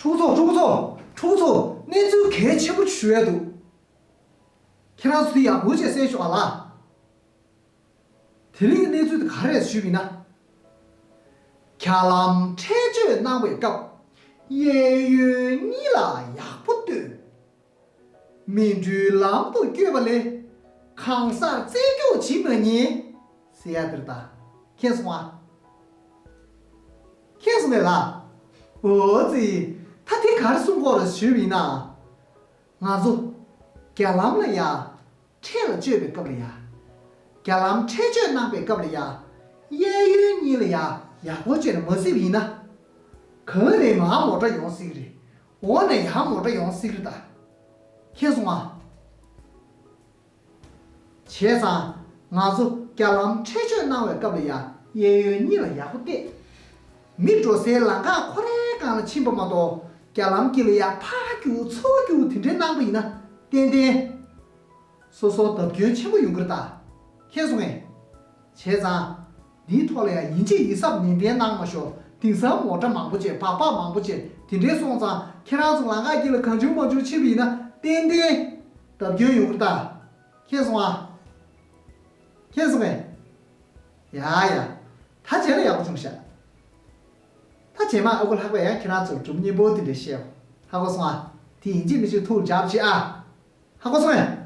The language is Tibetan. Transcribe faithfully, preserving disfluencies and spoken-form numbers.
ཕྲུ་གུ་ཚོ། ཕྲུ་གུ་ཚོ། ཕྲུ་གུ་ཚོ། གནས་ཚུལ་གལ་ཆེན་པོ་ཞུ་ཡ་འདུག་ཁྱེད་རང་ཚོ་དེ་ཡག་པོ་བྱས་གསན་ཤོག་ཨ་ལ། དེ་རིང་གི་གནས་ཚུལ་དེ་ག་རེ་རེད་ཞུས་པ་ཡིན་ན། རྒྱ་ལམ་འཕྲེད་གཅོད་གནང་བའི་སྐབས། གཡས་གཡོན་གཉིས་ལ་ཡག་པོ་ལྟོས། མི་འགྲུལ་ལམ་དུ་བསྐྱོད་པ་ལས། གང་སར་རྩེད་འཇོག་བྱེད་མ་ཉན། ཟེར་ཡ་དེ་རེད་ད། མཁྱེན་སོང་ཨ། མཁྱེན་སོང་ངས་ལ། འོ་ཙི། ད་དེ་ག་རེ་གསུང་གི་ཡོད་རེད་ཞུས་པ་ཡིན་ན། ང་ཚོ་རྒྱ་ལམ་ལ་ཡ། འཕྲེད་ལ་གཅོད་པའི་སྐབས་ལ་ཡ། རྒྱ་ལམ་འཕྲེད་གཅོད་གནང་བའི་སྐབས་ལ་ཡ། གཡས་གཡོན་གཉིས་ལ་ཡ། ཡག་པོ་བྱས་ནས་མ་གཟིགས་པ་ཡིན་ན། གང་ནས་མར་མོ་ཊ་ཡོང་སྲིད་ཀྱི་རེད། འོག་ནས་ཡར་མོ་ཊ་ཡོང་སྲིད་ཀྱི་རེད་ད། མཁྱེན་སོང་ཨ། བྱས་ཙང་། ང་ཚོ་རྒྱ་ལམ་འཕྲེད་གཅོད་གནང་བའི་སྐབས་ལ་ཡ། གཡས་གཡོན་གཉིས་ལ་ཡག་པོ་བལྟས། མི་འགྲོ་སའི་ལམ་ཁ་ཁོ་རའི་སྒང་ལ་ཕྱིན་པ་མ་གཏོགས། རྒྱ་ལམ་དཀྱིལ་ལ་ཡ་ཕར་རྒྱུག་ཚུར་རྒྱུག་དེ་འདྲའི་གནང་པ་ཡིན་ན། ཏན་ཏན། སོ་སོར་བརྡབ་སྐྱོན་ཆེན་པོ་ཡོང་གི་རེད་ད། མཁྱེན་སོང་ངས། བྱས་ཙང་། འདིའི་ཐོག་ལ་ཡང་ཡིན་གཅིག་ཡིན་གཟབ་ནན་ཏན་གནང་མ་ཤོག་དེང་སང་མོ་ཊ་མང་པོ་བྱས། སྦག་སྦག་མང་པོ་བྱས། དེ་འདྲའི་སོང་ཙང་ཁྱེད་རང་ཚོ་ལམ་ཁ་དཀྱིལ་ལ་གང་བྱུང་མང་བྱུང་ཕྱིན་པ་ཡིན་ན། ཏན་ཏན་བརྡབ་སྐྱོན་ཡོང་གི་རེད་ད། མཁྱེན་སོང་ཨ། མཁྱེན་སོང་ངས། ཡ་ཡ། ད་བྱས་ན་ཡག་པོ་བྱུང་ཤག་ད་རྗེས་མ་ཨ་ཁུ་ལྷག་པས་ཡང་ཁྱེད་རང་ཚོར་སྒྲུང་སྙན་པོ་དེ་འདྲ་བཤད། ཧ་གོ་སོང་ཨ། དེ་ཡིན་གཅིག་མིན་གཅིག་ཐུགས་ལ་འཇགས་པ་བྱེད་ཨ། ཧ་གོ་སོང་ངས།